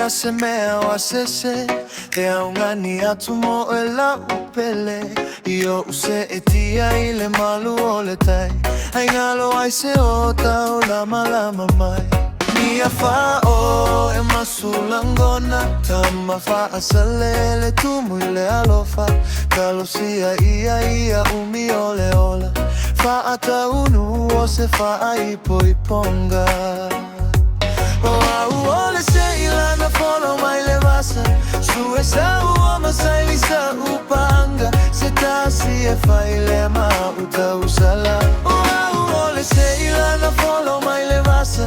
Ia se mea o asese E augani atu mo oe la'u pele I o'u se'etia i le malu o le tai Ai galo ai se o taulamalama mai Niafā oe ma Sulagona Tama faasalele le tumu i le alofa Talosia ia ia umi o le ola Faataunuu o se faaipoipoga O au o le seila na folau mai le vasa Sue sau o masaili sa upanga Se tasi e fai le ma utausala O au o le seila na folau mai le vasa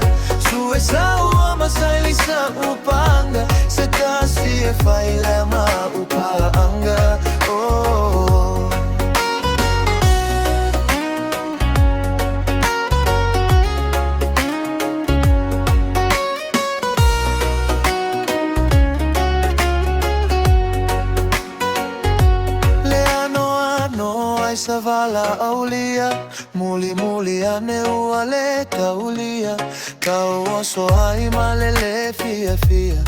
Sue sau o masaili sa upanga Se tasi e fai le ma upanga Oh. Le ano ai sa valaaulia Mulimuli ane ua le taulia Tau oso ai ma le le fiafia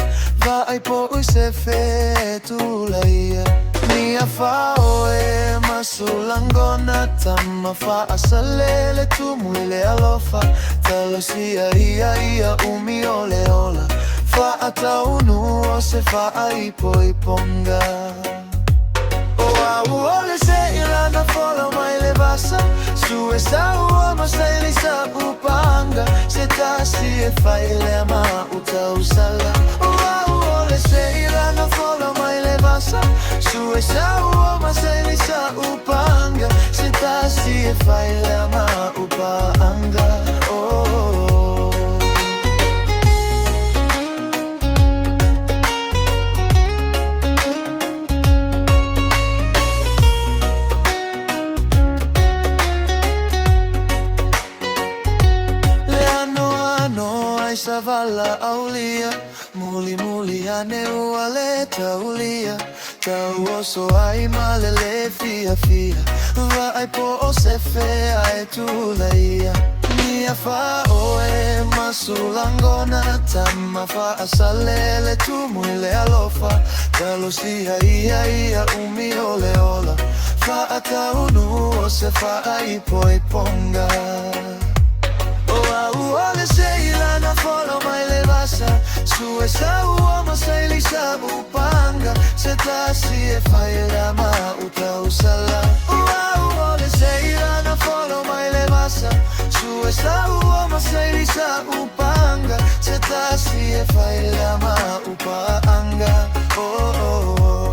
Vaai po ui se fe tulaia Niafā oe ma Sulagona Tama faasalele le tumu i le alofa Talosia ia ia umi o le ola Faataunuu o se faaipoipoga O au o le seila na folau mai le vasa Sue sau o masaili sa upanga Se tasi e fai le ma utausala O au o le seila na folau mai le vasa Sue sau o masaili sa upanga Se tasi e fai le ma upanga Oh. Le ano ai sa valaaulia Mulimuli ane ua le taulia Tau oso ai ma le le fiafia Vaai po o se fea e tulaia Niafā oe ma Sulagona Tama faasalele le tumu i le alofa Talosia ia ia umi o le ola Faataunuu o se faaipoipoga O au o le seila na folau mai le vasa Sue sau o masaili sa upanga Se tasi e fai le ma utausala O au o le seila na folau mai le vasa Sue sau o masaili sa upanga Se tasi e fai le ma upanga Oh, oh, oh.